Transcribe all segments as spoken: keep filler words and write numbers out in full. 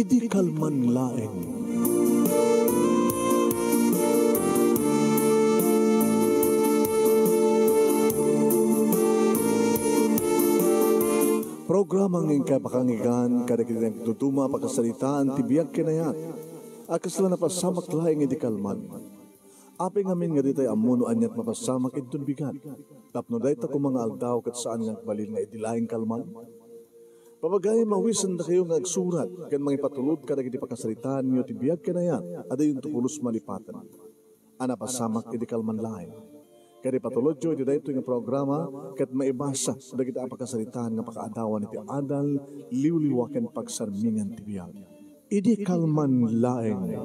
Idi kalman laeng. Programa nga inkay pakanggan kadagiti nagduduma a pakasaritaan ti biag ken ayat a kasla napasamak laeng idi kalman. Apay ngamin nga ditay ammo no aniat mapasamak inton bigat? Tapno dayta koma nga aldaw ket saan nga agbalin nga idi laeng kalman? Papagayam, awisendakayo nga agsurat ken mangipatulod kadagiti pakasaritaanyo ti biag ken ayat a diyonto pulos malipaten a napasamak idi kalman laeng. Ket ipatulodyo iti daytoy nga programa ket maibasa dagiti a pakasaritaan nga pakaadawan iti adal, liwliwa ken pagsarmingan ti biag. Idi kalman laeng.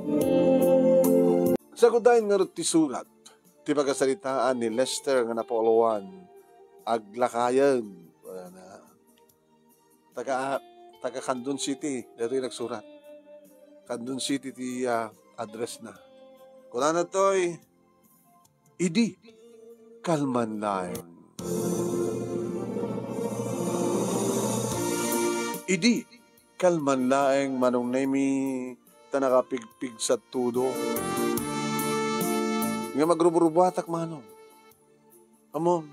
Sagudayen ngarud ti surat ti pakasaritaan ni Lester nga napauluan, aglakayen. Wala na. Taga, taga Candon City, daytoy nagsurat. Candon City ti, ah, address na. Kunana toy, idi kalman laeng. Idi kalman laeng, Manong Nemi, ta nakapigpigsa tudo. Nga magrubrubuatak, Manong. Ammom,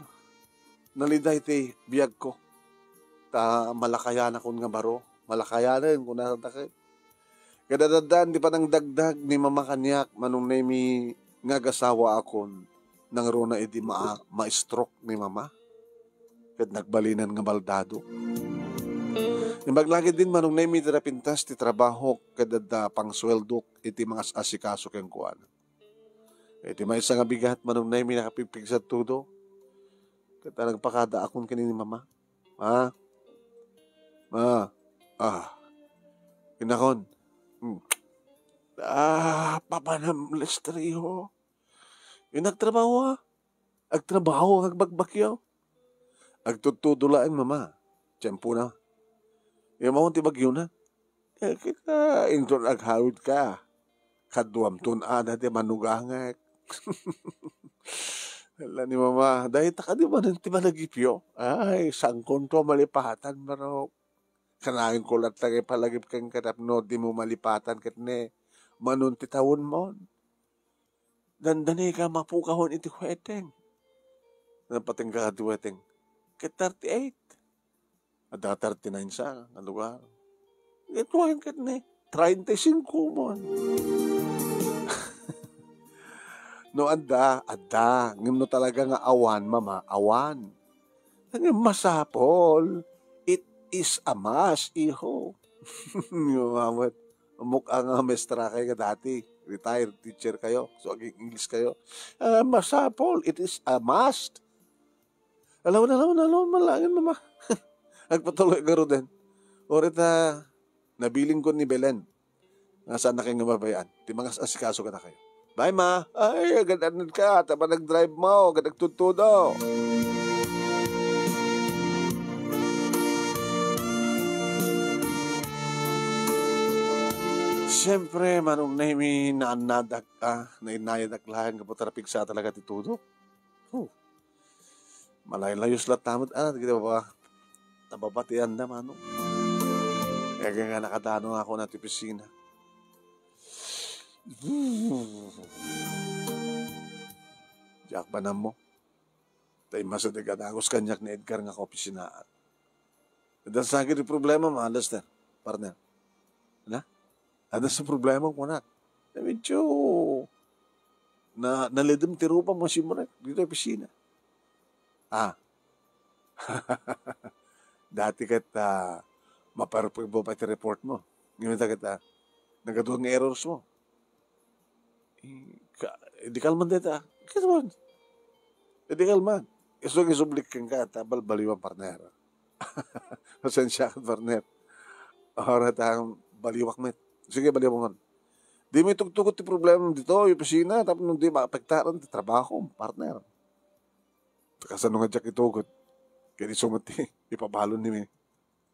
naliday ti biagko. Ta malakayanakon nga baro. Malakayanen, kunada ket. Kadadaddaan ti panangdagdag ni Mama kaniak, Manong Nemi, nga agasawaakon nangruna idi ma-, ma-stroke ni Mama. Ket nagbalinan nga baldado. Imbag la ketdin, Manong Nemi, ti napintas ti trabahok ket adda pangsueldok iti mangas-asikaso kenkuana. Iti maysa nga bigat, Manong Nemi, nakapigpigsa tudo. Ket nagpakadaakon ken ni Mama. Ma? Ma? Ah. Innakon. Hmm. Ah, papanam, Lester, iho. Innak trabaho, ah. Agtrabaho nga agbagbakyo. Agtudtudo laeng, Mama. Tiempona. Immawon ti bagyona. Eh, kita, inton aghawidka. Kaduamton ada ti manugangek. Ala ni Mama, dayta kadi manen ti malagipyo. Ay, saankonto malipatan, manok. Kanayon ko latta nga ipalagip kenka tapno dimo malipatan ket ne, manon ti tawenmon. Dandani ka mapukahon iti hueteng. Napatengka ti hueteng. Ket thirty-eight. Adda thirty-nine sa nga lugar. Ket hueteng ket ne, treinta y cinco mon. No adda, adda. Ngem no talaga nga awan, Mama, awan. Ngem masapol, it is a must, iho. Ngem awan. Ammok a nga maestra kayo nga dati, retired teacher kayo, so aging English kayo. Ah, masapol, it is a must. Alaw na, alaw na, alaw na, langin, Mama. Agpatuloy ngaruden. Oray ta, nabilin ko ni Belen. Nga saan na kayo nga babayaan? Ti mangas-asikaso ka na kayo. Bye, Ma. Ay, agad-anad ka. Tama nag-drive mo. Agad agtudtudo. Siyempre, Manong Nemi, naannadak, ah, nainayadak laeng nga putarpigsa talaga ti tudo. Huh. Malaylayos latta met, ah, dagiti baba-, nababatian da, Manong. Kaya nga nakadano nga ako na ti opisina. Diak ba namo? Tay masadigan agos kaniak ni Edgar nga kaopisinaan. Adda sa ti problema, ma, Lester, partner. Na? Adda sa problema, kunak. Na medyo na, nalidem ti rupa mo, simrek, dito opisina. Ah. Dati ket, ah, maperfect mo pa ti report mo. Ngayon ta ket, ah, nagaduan nga errors mo. Eh, ka-, di kalman dayta. Kasman. Eh, di kalman. Isu-, isublik kenka, ta balbaliwan, partner. Pasensya ka, partner. Oras ang baliwak met. Sige, baliwak mo. Di mo itugtugot ti problema dito, yung opisina, tapos nung di maapektaran ti trabaho, partner. Kasano nga diak itugot? Kaya di sungot ti ipabalon ni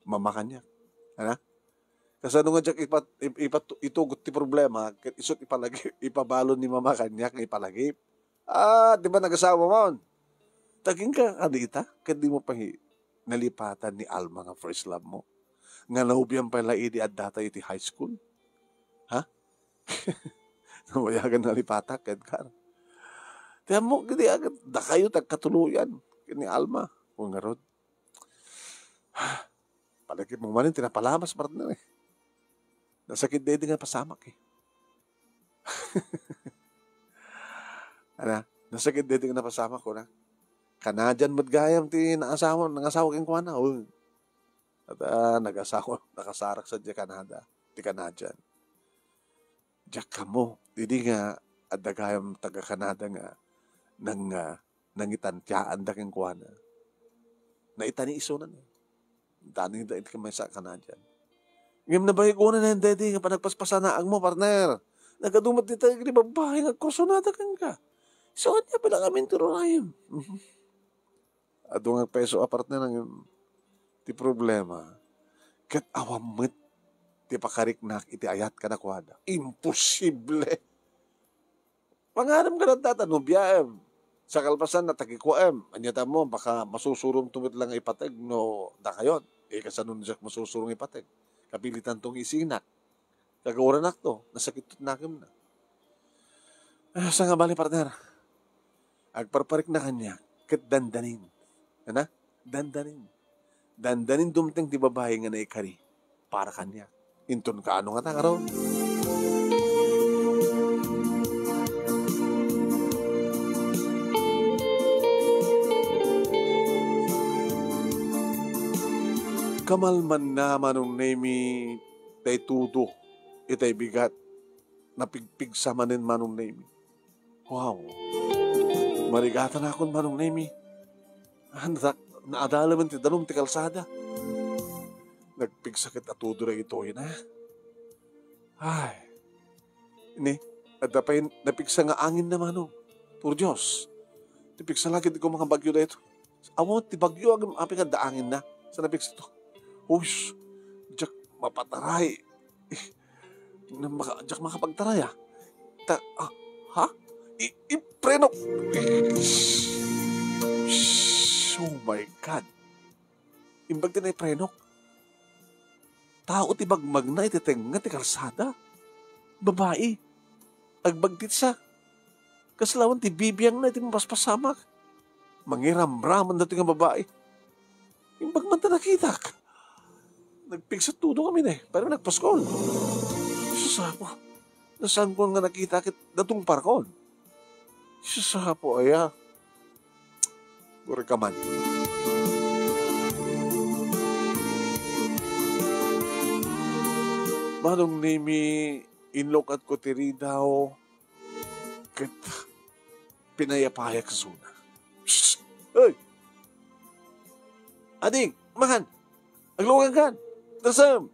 Mama kaniak. Ana? Kasano nga diak ipat-, ip-, ipat-, itugot ti problema, ket isut ipalagip, ipabalon ni Mama kaniak nga ipalagip. Ah, di ba nagasawa mo? Taging ka, ano ita? Ket di mo pa hi-, nalipatan ni Alma nga first love mo. Nga nobiam pay la idi addatayo iti high school? Ha? Nabayagan nalipatak, Edgar. Ti ammok, idi agat, dakayo ti agkatuloyan ken ni Alma. Kung ngarud, palagip mo manen ti napalamas, partner, eh. Nasakit daydi nga pasamak, eh. Ana, nasakit daydi nga napasamak, kuna. Canadian met gayam ti naasawa, nangasawa kenkuana. Oh. At, ah, nagasawa, nakasarak sa diay Canada, ti Canadian. Diak ammo, idi nga adda gayam taga-Canada nga nang-, ah, nangitantiaanda kenkuana. Naitani isunan, eh. Taningda iti maysa a Canadian. Ngem nabayag unay daydi nga panagpaspasanaagmo, partner. Nagadu met dita dagiti babbai nga agkursunada kenka. Isu ania pay la ngamin ti rurayem? Adu nga peso a, partner, ngem ti problema, ket awan met ti pakariknak iti ayat kadakuada. Imposible! Pangarem kadakuada, nobiaem. Sa kalpasan, natagikuaem. Ania ta mo, baka masusurongto met la nga ipateg no dakayon. Eh, kasano diak masusurong ipateg? Kapilitanto nga isinak. Kagawaranakto, nasakitto ti nakemna. Ah, saan nga bale, partner? Agparpariknak kaniak, ket dandanin. Ana? Dandanin. Dandanin dumteng ti babai nga naikari para kaniak. Inton kaano ngata ngarud? Kamalmanna, Manong Nemi, tay tudo itay bigat, napigpigsa manen, Manong Nemi. Wow! Marigatanakon, Manong Nemi. Ah, natak-, naadalemen ti danum ti kalsada. Nagpigsa ket a tudo dagitoy na. Ay. Ni, adda pay napigsa nga anginna, Manong. Por Dios. Napigsa la ket ko mga bagyo daytoy. Awan ti bagyo, agam-, apay nga adda anginna. Sa napigsa to. Uy, diak mapataray. Nga maka-, diak makapagtaray, ah. Ta-, ah, ha? I-, iprenok. Oh my God. Imbag ti naiprenok. Tao ti bagmagna iti tengnga ti kalsada. Babai. Agbagtitsa. Kasla awan ti bibiangna iti mapaspasamak. Mangiramraman daytoy nga babai. Imbag man ta nakitak. Nagpigsa tudo kami ne. Pero nagpaskol. Sus, Apo. Nasaanko nga nakita ket natungparkon. Sus, Apo aya. Guri ka man. Manong Nemi, inlukatko ti ridaw. Ket pinayapayak isuna. Psst! Hoy! Ading, man! Aglukankan! Tasem!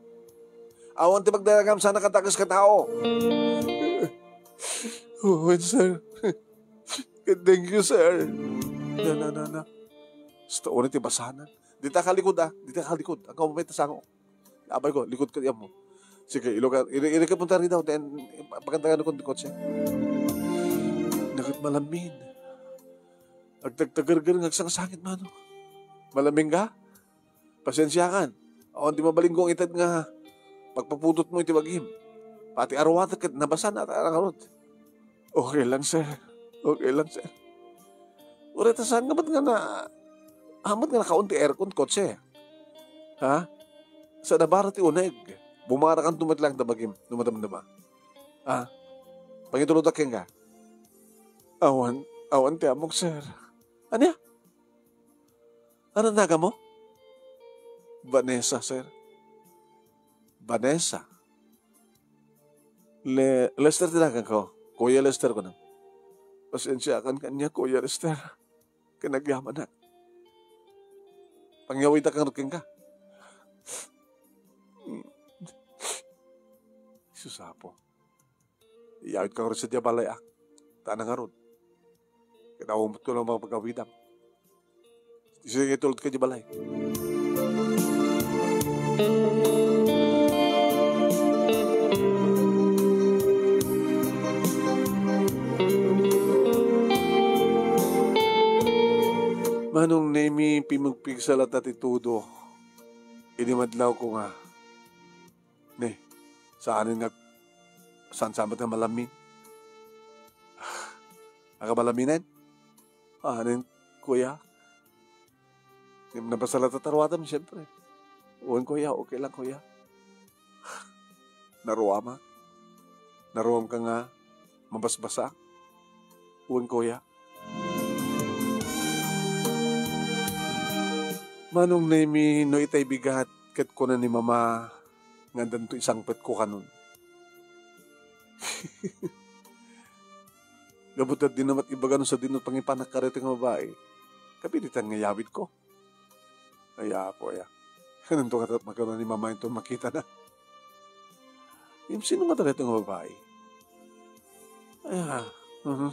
Awan ti pagdaragam sana katakes ka tao. Wen, sir. Thank you, sir. Na, na, na, na. Basta uray ti basanan. Dita ka likod, ah. Dita ka likod. Ang kaumapay ta sango. Abay ko, likod ka diyan mo. Sige, ilugan. Iri, iri ka punta rin daw. Then, pagandagan ko ng kotse. Nagat malamin. Agtagtagargar nga agsangsangit, mano. Malamin ka? Pasensya kan. Awan ti mabalinggong ited nga pagpaputot mo iti bagim. Pati arwatek ket nabasa na ta ngarud. Okay lang, sir. Okay lang, sir. Uray ta saan nga met nga na, amat nga nakaon ti aircon kotse? Ha? Sa nabara ti uneg. Bumarakan tumet lang ta bagim. Dumadamdama. Ha? Pangitulodak kenka. Awan, awan ti amok, sir. Ania? Ano naga mo? Vanessa, sir. Vanessa. Le-, Lester ti dagan ko. Kuya Lester ko na. Pasensya kan kanya, Kuya Lester. Kanagyamanak. Pangyawitak ang ruking ka. Susapo. Iyawid ka ngarud sa diay balay, ah. Ta nangarud. Kinaumat ko lang mga pagawidam. Sige, tulad ka diay balay. Manong Nemi, pimugpigsa latta ti tudo. Idi madlaw ko nga, Ne, saanen nga, saan sa met nga malamin? Agka malaminen? Anen, kuya? Ngem nabasa latta ti aruatem, siyempre. Wen, kuya, okay lang, kuya. Naruamak. Naruamka nga mabasbasaak. Wen, kuya. Manong Nemi, no itay bigat, ket kuna ni Mama nga addanto isangpetko kanon. Gapu ta dina met ibaga no sadino pangipanak kadaytoy nga babai. Kabiitan nga iyawidko. Ay, Apo, aya. Kananto nga tat-, makuna ni Mama inton makitana. Ngem sino nga daytoy nga babai? Aya, mhm.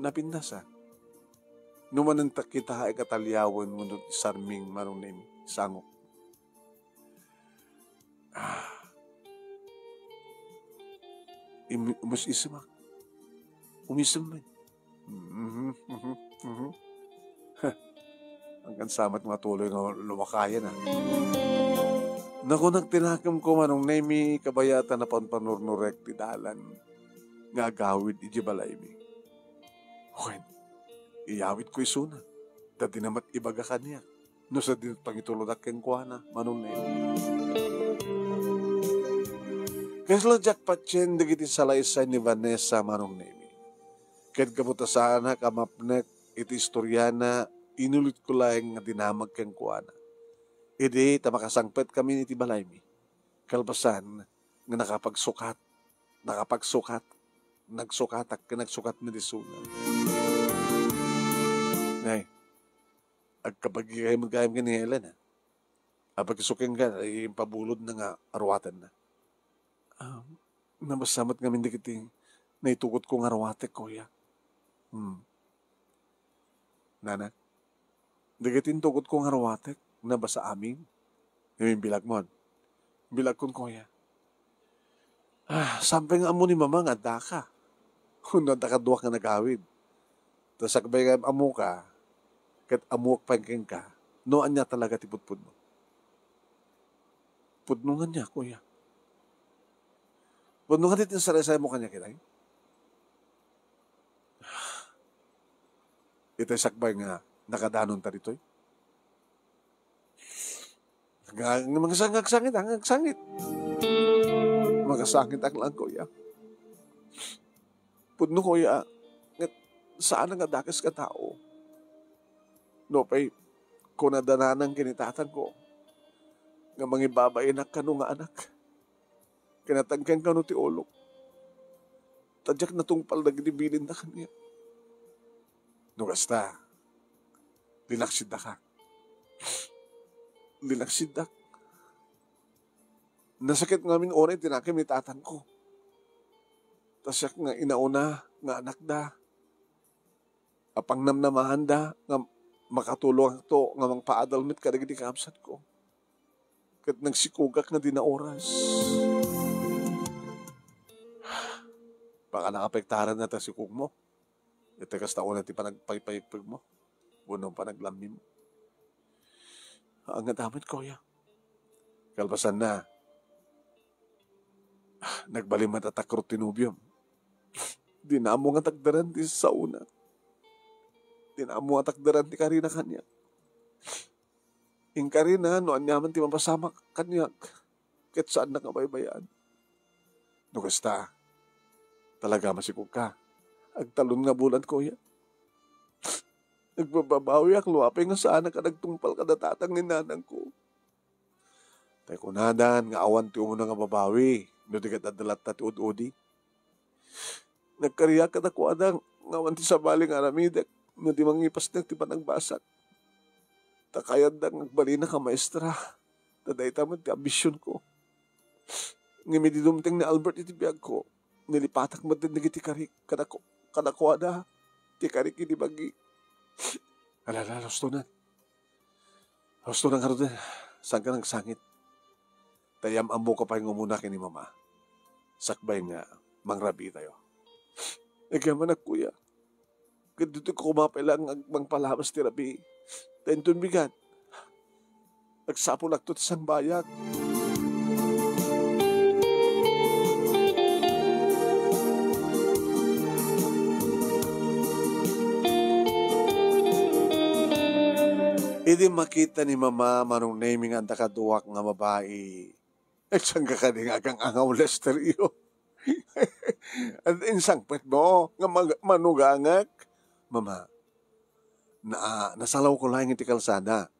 Napintas, a. No manen ta kitaek a taliawen wenno ti sarming, Manong Nemi, sangok. Ah. Im-, umus-isemak. Umisem met. Mhm, mhm, mhm. Heh. Angkan sa met nga tuloy nga lumakayan, a. Nakunak ti nakemko, Manong Nemi, kabayatan a panpanurnurek ti dalan nga agawid idiay balaymi. Wen, iyawidko isuna, ta dina met ibaga kaniak no sadino pangitulodak kenkuana, Manong Nemi. Kasla diak patien dagiti salaysay ni Vanessa, Manong Nemi. Ket gapu ta saanak a mapnek iti istoriana, inulitko laeng nga dinamag kenkuana. Idi ta makasangpetkami iti balaymi, kalpasan nga nakapagsukat, nakapagsukat, nagsukatak ken nagsukat met isuna. Nay, agkabagikay met gayam ken ni Helen, a. Apag isu kenka, impabulodna nga aruatenna. Ah, nabasa met ngamin dagiti naitugotko nga aruatek, kuya. Hmm. Nana, dagiti intugotko nga aruatek, nabasa amin. Imbilagmon. Bilagkon, kuya. Ah, saan pay nga ammo ni Mama nga addaka? Wenno adda kaduak nga nagawid? Ta sakbay nga ammoka, ket ammoak pay kenka, no ania talaga ti pudpudno. Pudno nga ania, kuya? Pudno nga ti insalaysaymo kaniak, itay? Itay sakbay nga nakadanonta ditoy? Nga, nga, magasang-, agsangit, ah, agsangit. Magasangit ak lang, kuya. Pudno, kuya, nga saan nga dakes nga tao. Nupay, kunada nanang ken ni tatangko, nga mangibabainak kano nga anak. Kinatangken kano ti ulok. Ta diak natungpal dagiti bilinda kaniak. No kasta, linaksidaka. Linaksiddak. Nasakit ngamin unay ti nakem ni tatangko. Ta siak nga inauna nga anakda. A pangnamnamaanda nga makatulongakto nga mangpaadal met kadagiti kabsatko. Ket nagsikogak nga dina oras. Baka naapektaran na ta sikogmo. Iti kasta unay ti panagpaypaypegmo wenno panaglammim. Ang nga damit, kuya. Kalpasan na, nagbalin met a takrot ti nobiom. Dina ammo nga takderan ti saona. Dina ammo nga takderan ti karina kaniak. Inkarina no aniaman ti mapasamak kaniak, ket saannak nga baybay-an. No kasta, talaga masikog ka. Agtalon nga bulan, kuya. Nagbababawiak no apay nga saanak a nagtungpal kada tatang ni nanangko. Tay kunadan nga awan ti umuna nga babawi, no di ket adda latta ti ud-udi. Nagkariak kadakuada nga awan ti sabali nga aramidek no di mangipasnek ti panagbasak. Ta kayatda nga agbalinak a maestra, ta dayta met ti ambisionko. Ngem idi dumteng ni Albert iti biagko, nilipatak met dagiti karik kadako-, kadakuada ti karik idi bagi. Alala, hustonan. Husto na ngaruden, saanka nagsangit? Ta iyam-ammoka pay nga umuna ken ni Mama. Sakbay nga mangrabiitayo. Agyamanak, kuya. Ket ditoy koma pay laeng nga agmangpalabas ti rabii. Ta inton bigat, agsapulakto ti sangbayak. Idi makita ni Mama Manong Nemi nga adda kaduak nga babai, eh, saan ka kadi nga agang-angaw, Lester, iyo? At insangpetmo nga mag-, manugangak? Mama, na-, nasalawko laeng iti kalsada.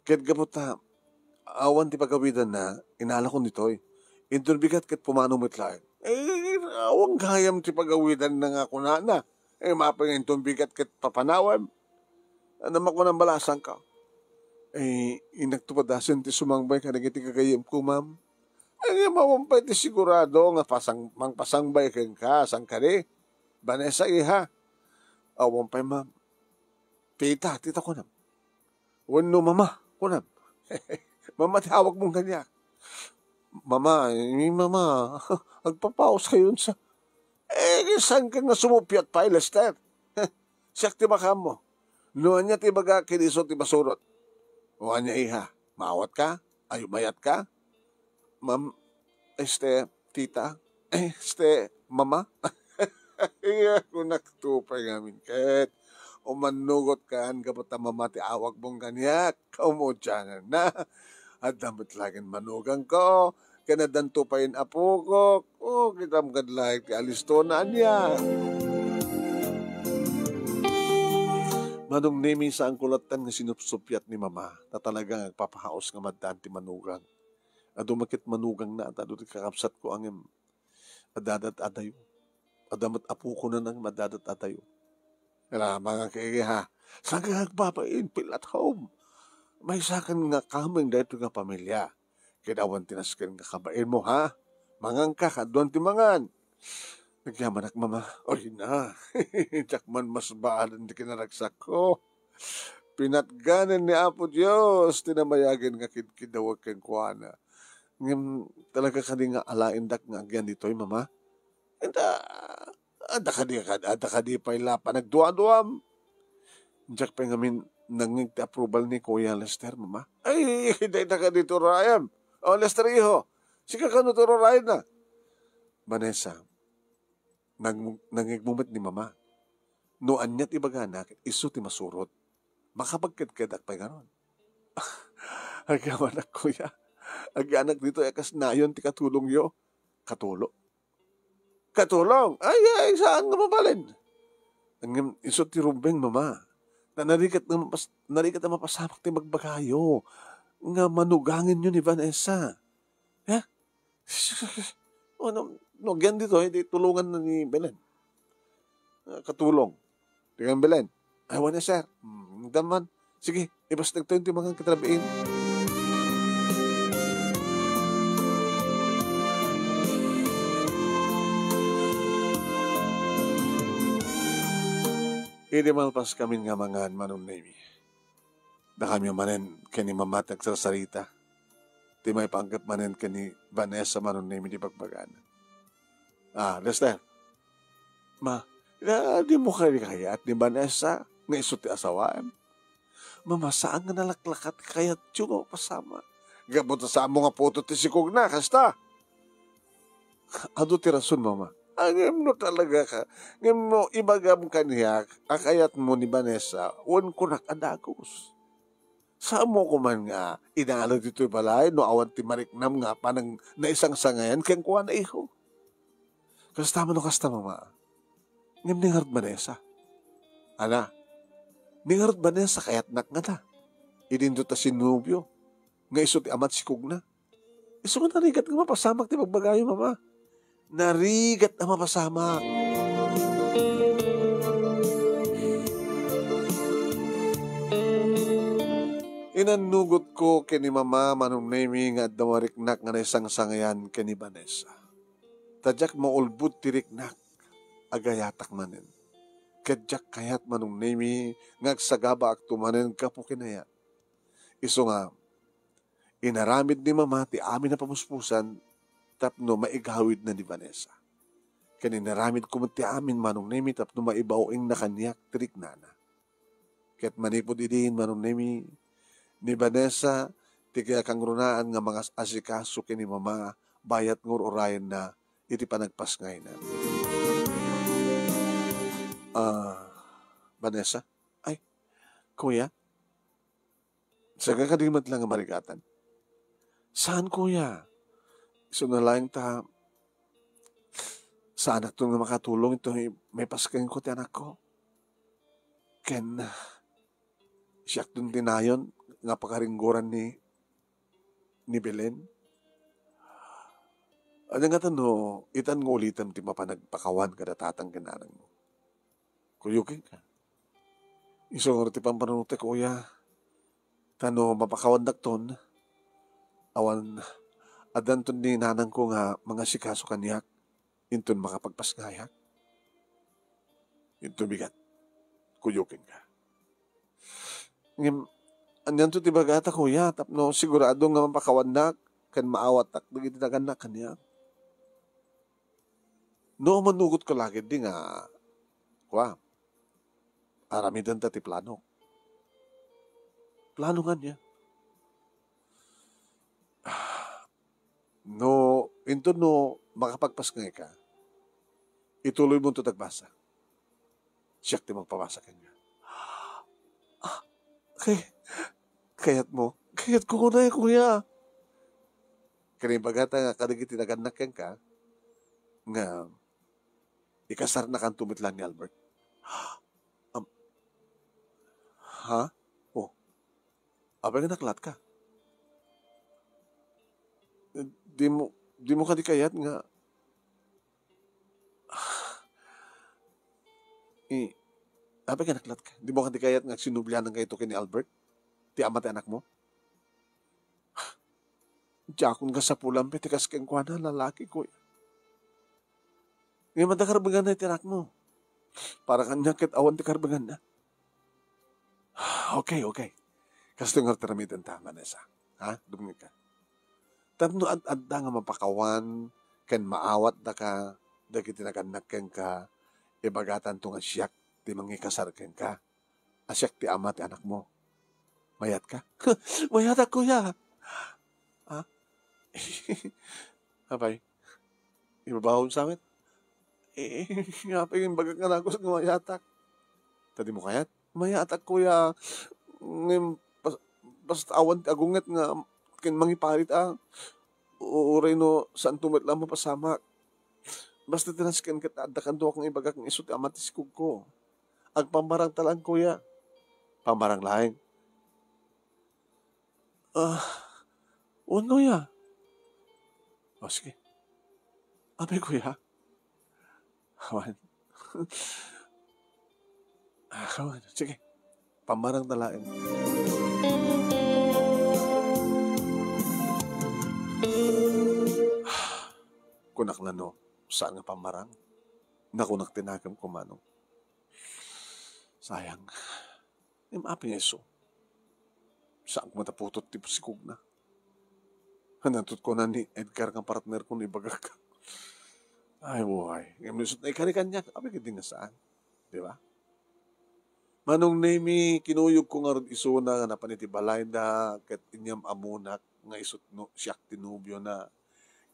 Ket gapu ta awan ti pagawidanna, inalakon ditoy. Inton bigat ket pumanaw met laeng. Eh, awan gayam ti pagawidanna nga kunana. Eh, mapay nga inton bigat ket papanawem. Ano makunan balasangka? Eh, innak ti padasen ti sumangbay kadagiti gagayyemko, ma'am. Ay, awan pay ti sigurado nga pasang-, mangpasangbay kenka, saan kadi? Vanessa, iha. Awan pay, ma'am. Tita, tita kunam. Wenno mama, kunam. Mama ti awagmo kaniak. Mama, eh, mama, agpapaos kayon sa. Eh, saan ka nga sumupiat pay, Lester? Siak ti makaammo. No ania ti ibaga ken isu ti masurot. O ania, iha, maawat ka? Ay, umayat ka? Ma'am, este, tita, este, mama. Iya, kunak to pay ngamin ket. Umannugot kan gapu ta mama ti awagmo kaniak. Kaumudiananna. Adda met laeng manugangko. Ken addanto pay in apokok. O, kitam kad laeng ti alistona ania. Manong Nemi, saanko latta nga sinupsupiat ni mama. Ta talaga nga agpapahaos nga maddaan ti manugang. Adu met ket manugangna, ta adu ti kakabsatko ngem adda adayo. Adda met apokona nga adda adayo. Ala, mangan ka, iha. Saan ka nga agbabain? Feel at home. Maysakan nga kameng daytoy nga pamilia. Ket awan ti nasken nga kabainmo, ha? Mangan ka, kaduan ti mangan. Agyamanak, mama. Oy, na. Diak man masbaadan ti kinaragsakko. Pinatganen ni Apo Dios ti namayagen nga kidkidawek kenkuana. Ngem talaga kadi nga alaendak nga agyan ditoy, mama? Ita, adda kadi, adda kadi pay la panagduaduam? Diak pay ngamin nangngeg ti approval ni Kuya Lester, mama. Ay, dayta kadi ti urayem. O, Lester, iho. Sika kano ti urayem na? Vanessa, nang-, nangngegmo met ni mama. No ania ti ibagana, isu ti masurot. Makapagkedkedak pay ngarud. Agyamanak, kuya. Agyanak ditoy a kas nayon ti katulongyo. Katulong? Katulong? Ay, ay, saan nga mabalin? Ngem isu ti rumbeng, mama. Ta narigat nga mapas-, narigat a mapasamak ti bagbagayo nga manugangenyo ni Vanessa. Eh? Ano, no, agyan ditoy, di tulonganna ni Belen. Ah, katulong. Di kan Belen. Ay, wala, sir. Hmm, daman. Sige, ibastag tayo ti mangan ket rabiin. Idi malpas kami nga mangan, Manong Nemi, dakami manen ken ni Mama ti agsarsarita. Ti maipanggep manen ken ni Vanessa, Manong Nemi, ti bagbagana. Ah, Lester. Ma, ah, dimo kadi kayat ni Vanessa nga isu ti asawaem? Mama, saan nga nalaklakat kayatyo nga mapasamak? Gapu ta saanmo nga putot ti sikogna, kasta? Adu ti rason, mama. Ah, ngem no talaga ka, ngem no ibagam kaniak a kayatmo ni Vanessa, wen kunak a dagus. Saanmo koman nga inala ditoy balay no awan ti mariknam nga panang naisangsangayan kenkuana, iho. Kasta man no kasta, mama. Ngem ni ngarud Vanessa. Ana, ni ngarud Vanessa kayatnak ngata. Idinto ta sinubyo nga isu ti amat sikogna. Isu nga narigat nga mapasamak ti bagbagayo, mama. Narigat a mapasamak. Inannugotko ken ni Mama, Manong Nemi, nga adda mariknak nga naisangsangayan ken ni Vanessa. Ta diak maulbod ti riknak, agayatak manen. Ket diak kayat, Manong Nemi, nga agsagabaakto manen gapu ken ayat. Isu nga, inaramid ni Mama ti amin a pamuspusan tapno maigawidna ni Vanessa. Ken inaramidko met ti amin, Manong Nemi, tapno maibaw-ingna kaniak ti riknana. Ket manipud idin, Manong Nemi, ni Vanessa ti kakangrunaan nga mangas-asikaso ken ni Mama bayat nga ur-urayenna iti panagpasngayna. Ah, Vanessa? Ay, kuya? Saan ka kadi met lang nga marigatan? Saan, kuya? Isuna laeng ta, saanakton nga makatulong iti maipaskenko ti anakko. Ken siakton ti nayon nga pakaringgoran ni, ni Belen. Ania ngata no, itan nga ulitem ti mapan agpakawan kada tatang ken nanangmo? Kuyogka. Isu ngarud ti pampanunotek, kuya. Ta no mapakawannakton, awan, addanton ni nanangko nga mangasikaso kaniak, inton makapagpasngayak. Inton bigat, kuyogka. Ngem, anianto ti ibagata, kuya, tapno sigurado nga mapakawannak ken maawatnak dagiti nagannak kaniak? No manugotko la ketdi nga, kua, aramidenta ti plano. Plano ngarud. No, inton no makapagpasngayka, ituloymonto ti agbasa. Siak ti mangpabasa kenka. Ah, kay-, kayatmo? Kayatko unay, kuya. Ken ibagata nga kadagiti nagannak kenka, nga ikasarnakanto met laeng ni Albert. Am-, ha? Oh. Apay nga naklatka? Dimo, dimo kadi kayat nga, i-, apay nga naklatka? Dimo kadi kayat nga agsinublianan kayto ken ni Albert, ti ama ti anakmo? Diakon kasapulan pay ti kas kenkuana, lalaki, kuya. Ngem adda karbenganna iti anakmo. Para kaniak ket awan ti karbenganna. Okay, okay. Kastoy ngarud ti aramidenta, Vanessa. Ha? Dumngegka. Tapno ad-adda nga mapakawan ken maawatdaka dagiti nagannak kenka, ibagatanto nga siak ti mangikasar kenka. A siak ti ama ti anakmo. Mayatka? Mayatak, kuya. Ha? Apay, ibabaw sa amin? Eh, nga pa yung bagak nga nagos nga mayatak. Ta dimo kayat? Mayatak, kuya. Ngem, bas-, basta awan ti agunget nga ken mangiparit, a. U-, uray no saanto met la mapasamak. Basta ti nasken ket adda kanto nga ibagak nga isu ti ama ti sikogko. Agpammarangta laeng, kuya. Pammarang laeng. Ah, wen, kuya. O, sige. Apay, kuya? Awan. Ah, awan. Sige. Pammarangta laeng. Kunak la no, saan nga pammarang? Nakunak ti nakemko, Manong. Sayang. Ngem apay nga isu? Saanko met a putot ti sikogna. Hanantot kuna ni Edgar nga partnerko no ibagak. Ay, buhay. Ngem no isut' naikari kaniak, apay ketdi nga saan? Di ba? Manong Nemy, kinuyogko ngarud isuna nga napan iti balayda, ket inyam-amonak nga isut' no, siak ti nobiona.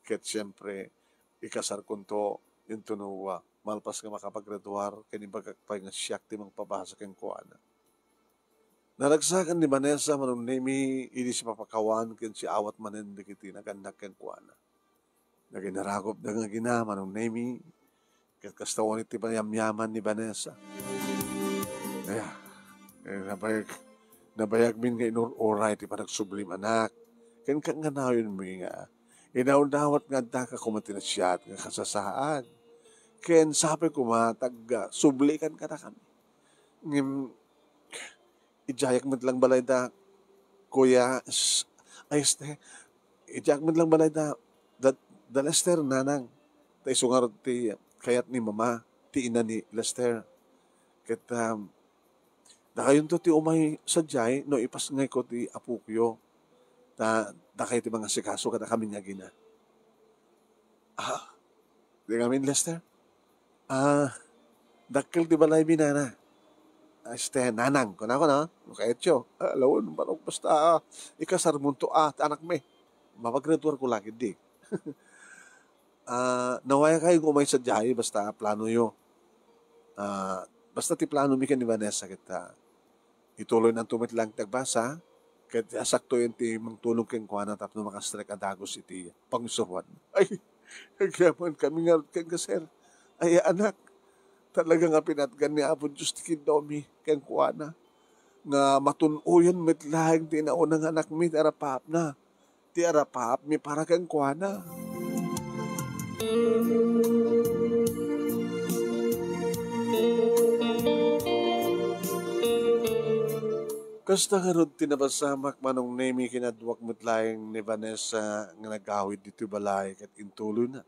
Ket siempre, ikasarkonto inton no, ah, malpas nga makapagraduar, ken ibagak pay nga siak ti mangpabasa kenkuana. Naragsakan ni Vanessa, Manong Nemy, idi sipapakawan ken siawat manen dagiti nagannak kenkuana. Naginaragopda nga agina, Manong Nemy, ket kasta unay ti panayamyaman ni Vanessa. Aya, eh, nabayag-, nabayagmin nga inur-uray ti panagsublim, anak. Ken kaanganayonmi nga inawnawat nga addaka koma ti nasayaat nga kasasaad. Ken sapay koma ta agsublikan kadakami. Ngem, idiayak met lang balay da, Kuya, s-, ay, este, idiayak met lang balay da, da, da Lester, nanang. Ta isu ngarud ti kayat ni Mama, ti ina ni Lester. Ket, um, dakayonto ti umay sadiay no ipasngayko ti apokoyo. Ta dakay ti mangasikaso kadakami nga agina. Ah, di ngamin, Lester? Ah, dakkel ti balaymi, nana. Ah, este, nanang, kunako, no? No kayatyo. Ah, lawen, manok, basta, ah, ikasarmonto, ah, ti anakmi. Mapagraduarko la ketdi. Ah, nawayakayo nga umay sadiay, basta planoyo. Ah, basta ti planomi ken ni Vanessa ket, ah, ituloynanto met lang ti agbasa, Ket ti asakto iti mangtulong kenkuana tapno makastrek a dagus iti pangisuroan. Ay, agyaman kami ngarud kenka, sir. Ay, anak, talaga nga pinatgan ni Apo Dios ti kiddaw mi kenkuana, nga matun-oyan met laeng ti nauna nga anakmi ti arapaapna, ti arapaapmi para kenkuana. Kasta ngarud ti napasamak, Manong Nemi, kinaduak met laeng ni Vanessa nga nagawid ditoy balay ket intuloyna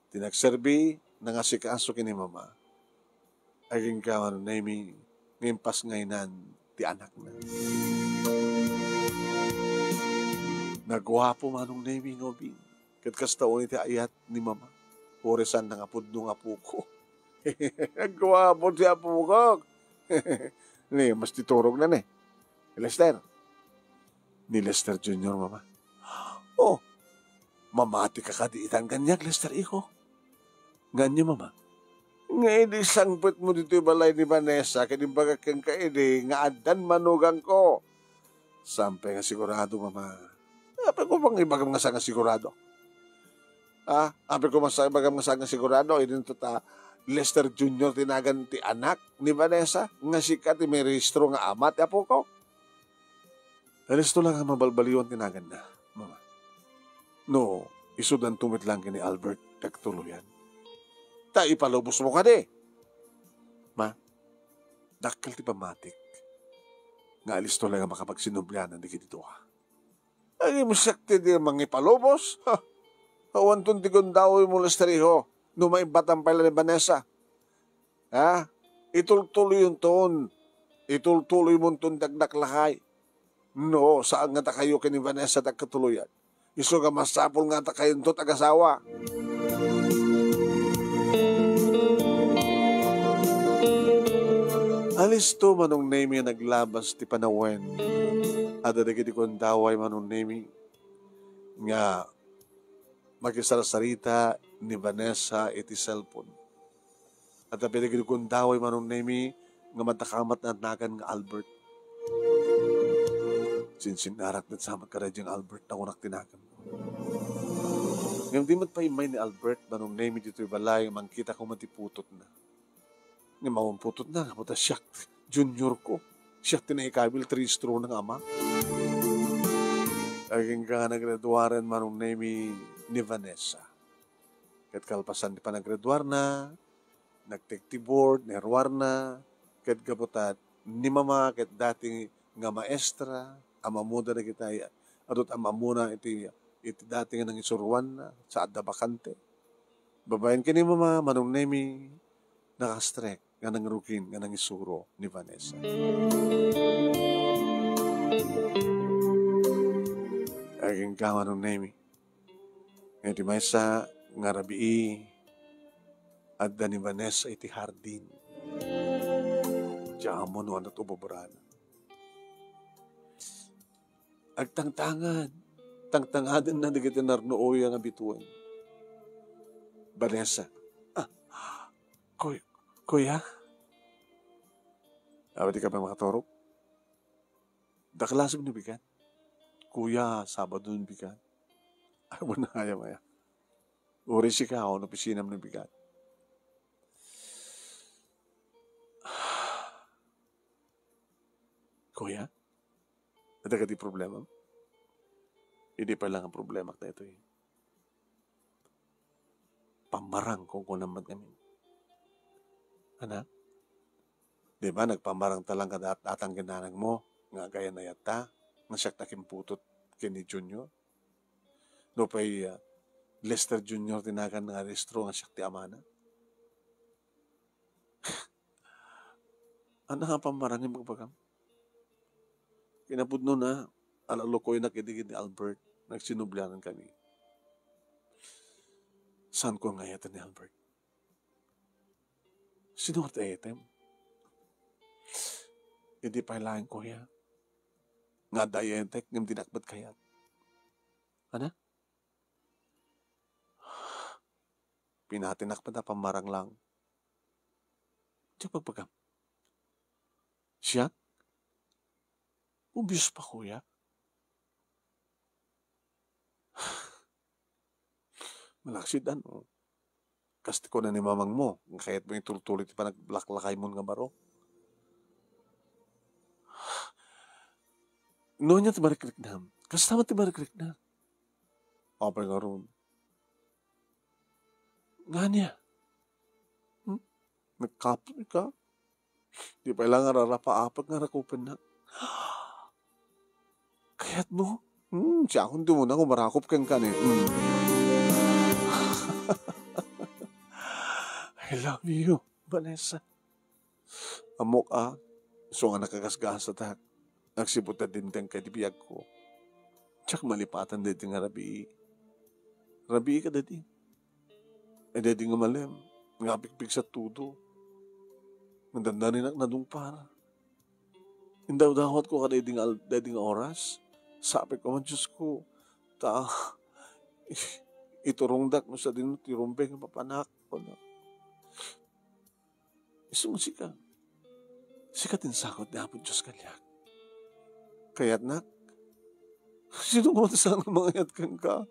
ti nagserbi, nangasikaso ken ni Mama. Agingga, Manong Nemi, nga impasngaynan ti anakna. Naguapo, Manong Nemi, nga ubing. Ket kasta unay ti ayat ni Mama. Uray saan nga pudno nga apoko. Naguapo ti apokok. Ni, mas ti turogna ni. Lester. Ni Lester Junior, Mama. Oh, mamati ka kadi itan kaniak, Lester, iho? Nga ania, Mama? Nga idi sangpetmo ditoy balay ni Vanessa, ket imbagak kenka idi nga addan manugangko. Saan pay nga sigurado, Mama. Apay ko pay nga ibagam nga saan nga sigurado? Ha? Apay ko pay nga ibagam nga saan nga sigurado? Idi ta Lester Junior ti nagan ti anak ni Vanessa, nga sika ti mirehistro nga ama ti apoko? Alisto la nga mabalbaliwan ti naganna, Mama. No, isudanto met laeng ken ni Albert ti agtuloyan. Ta ipalubosmo kadi. Ma, dakkel ti pammatik nga alisto la nga makapagsinublianan dagiti dua. Ay, mo siak ti di mangipalubos? Ha? Awanton ti gundawaymo, Lester, iho, no maibbatam pay la ni Vanessa. Ha? Itultuloyonton. Itultuloymonton ti agdaklakay. No, saan nga dakayo ken ni Vanessa ti agkatuloyan. Isu nga masapul nga dakayonto ti agasawa. Alisto, Manong Nemi, a naglabas ti panawen. Adda dagiti gundaway, Manong Nemi, nga makisarsarita ni Vanessa iti cellphone. Adda pay dagiti gundaway, Manong Nemi, nga madakamat nga nagan nga Albert. Sinsinnarak met sa met kadi diay Albert, nakunak ti nagan. Ngem di met pay immay ni Albert, Manong Nemi, ditoy balay nga mangkita koma ti putotna. Ngem awan putotna, gapu ta siak, junior ko. Siak ti naikabil ti rehistrona nga ama. Agingga nga naggraduaren, Manong Nemi, ni Vanessa. Ket kalpasan ti panaggraduarna, nagtek ti board, nairuarna, ket gapu ta ni Mama ket dati nga maestra, ammoda dagiti adu ti ammona iti, iti dati nga nangisuroanna, sa adda bakante. Babaen ken ni Mama, Manong Nemi, nakastrek nga nangrugin nga nangisuro ni Vanessa. Agingga, Manong Nemi, nga iti maysa nga rabii, adda ni Vanessa iti hardin. Diay ammo no ania ti ubabain. Agtangtangad. Tangtangadenna dagiti narnuoya nga bituen. Vanessa. Ah, kuy-, kuya? Awan ti ka pa makaturog? Daklasem no bigat? Kuya, Sabado no bigat? Ay, wala, ayam, ayam. Uray sika, awan opisinam no bigat. Kuya? Adda kadi problema? Idi pay la nga problema daytoy. Pammarang, kunkunam met ngamin. Anak, di ba nagpammarang ta lang kada at-, atang ken nanangmo nga agayan-ayatta, nga siak ti nakimputot ken ni Junior? Nupay, ah, Lester Junior ti nagan nga rehistro nga siak ti amana? Ania nga pammarang nga ibagbagam? Kinapudnona, alalukoynak idi ken ni Albert, nagsinublianan kami. Saanko nga ayaten ni Albert? Sino ti ayatem? Idi pay laeng, kuya, nga adda ayatek ngem dinak met kayat. Ania? Pinatinak met a pammarang lang. Diak ibagbagam. Siak? Obvious pa, kuya. Malaksid, ano? Kas ti kuna ni mamangmo, nga kayatmo itultuloy ti panaglaklakaymo nga baro. No ania ti marikriknam? Kasta met ti marikriknam. Apay ngarud? Ngania? Hmm? Nagkapon ka? Di pay la nga rarapaapek nga rakupennak. Kayatmo? Hmm, siakon ti umuna nga umarakop kenka ni. Hmm. I love you, Vanessa. Ammok a, isu nga nakagasgasatak, agsipud ta dimteng ka iti biagko. Diak malipatan daydi nga rabii. Rabii kadaydi. Ay, daydi nga malem, nga apigpigsa todo. Nga dandaninak nadungpar. Indawdawatko kadaydi nga al-, daydi nga oras. Sapek ko man, Diosko, ta iturongdak no sadino ti rumbeng nga papanak. Isu nga sika. Sika ti insagut ni Apo Dios kaniak. Kayatnak? Sino nga saan nga mangayat kenka?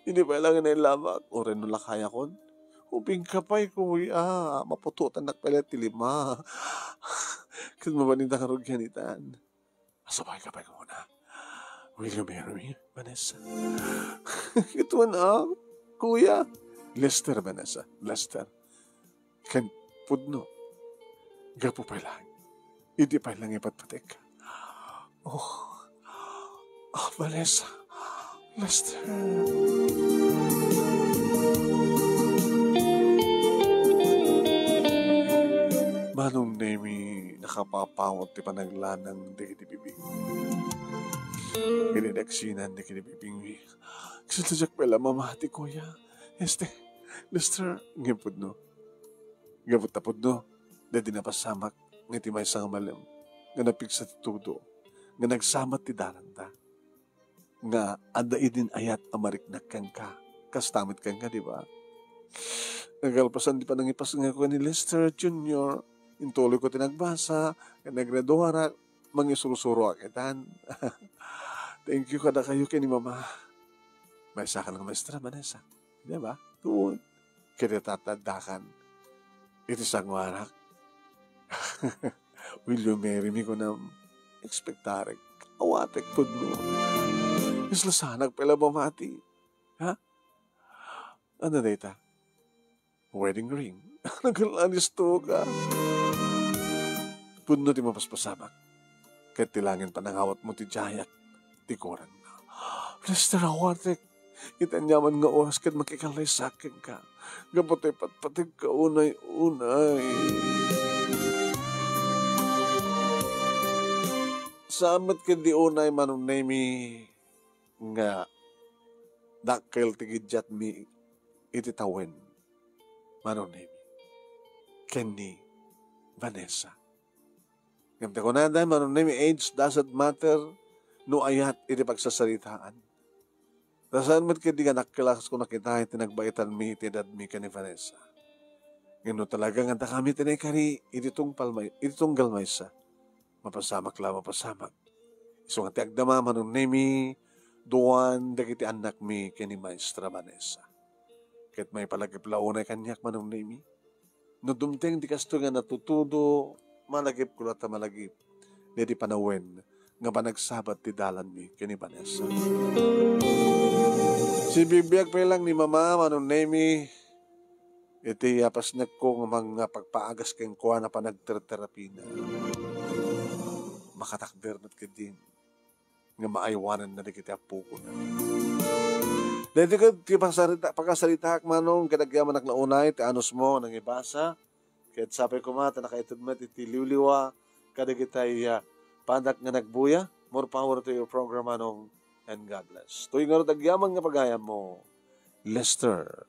Idi pay la nga nailabak, uray no lakayakon. Ubingka pay, kuya. Maputotannak pay la ti lima. Ket mabalinda nga rugian itan. Asubay ka pay kuna. Will you marry me, Vanessa? Ito na, kuya. Lester, Vanessa. Lester. Ken pudno. Gapu pay lang. Idi pay lang ipatpatek. Oh. Ah, Vanessa. Lester. Manong Nemi, nakapapawat ti panaglanang dagiti bibing. Ket nagsinan dagiti bibingmi. Kasla diak pay la mamati, kuya. Este, Lester, ngem pudno. Gapu ta pudno, daydi napasamak nga iti maysa nga malem nga napigsa ti todo, nga nagsabat ti dalanda, nga adda idin ayat a mariknak kenka. Kasta met kenka, di ba? Nagalpasan ti panangipasngeko ni Lester Junior, intuloyko ti nagbasa, ket naggraduarak, mangisursuroak itan. Thank you kadakayo ken ni Mama. Maysa ka lang maestra, Vanessa. Di ba? Tuon. Ket ita ti addakan iti sangoanak. Will you marry me, kunam? Ekspektarek. Awatek pudno. Kasla saanak pay la mamati. Ha? Ania dayta? Wedding ring. Nagkalanis to ka. Pudno ti mapaspasamak. Ket ti langit panangawatmo ti diayak ti kurangna. Lester, awatek. Iti aniaman nga oras ket makikalaysaak kenka. Gapu ta ipatpategka unay-unay. Saan met ket di unay, Manong Nemi, nga dakkel ti giddiatmi iti tawen, Manong Nemi, ken ni Vanessa. Ngem ta kunada, Manong Nemi, age doesn't matter no ayat iti pagsasaritaan. Ta saan met ketdi nga dakkel a kas kunak ita iti nagbaitanmi iti edadmi ken ni Vanessa. Ngem no talaga nga addakami ti naikari iti tungpal may-, iti tunggal maysa, mapasamak la, mapasamak. Isu nga ti agdama, Manong Nemi, duan dagiti annakmi ken ni Maestra Vanessa. Ket maipalagip la unay kaniak, Manong Nemi. No dumteng ti kastoy nga natutudo, malagipko la ta malagip daydi panawen nga panagsabat ti dalanmi ken ni Vanessa. Sibibiag pay lang ni Mama, Manong Nemi, iti apasnekko nga mangpagpaagas kenkuana panagterterapina. Makatakder met ketdin nga maaywanenna dagiti appokona. Daytoy ket ti pasarita-, pakasaritaak, Manong, ket agyamanak la unay ti anusmo nangibasa. Ket sapay koma ta nakaited met iti liwliwa kadagitay, ah, panak nga nagbuya. More power to your program, Manong, and God bless. Toy ngarud agyaman nga pagayammo, Lester.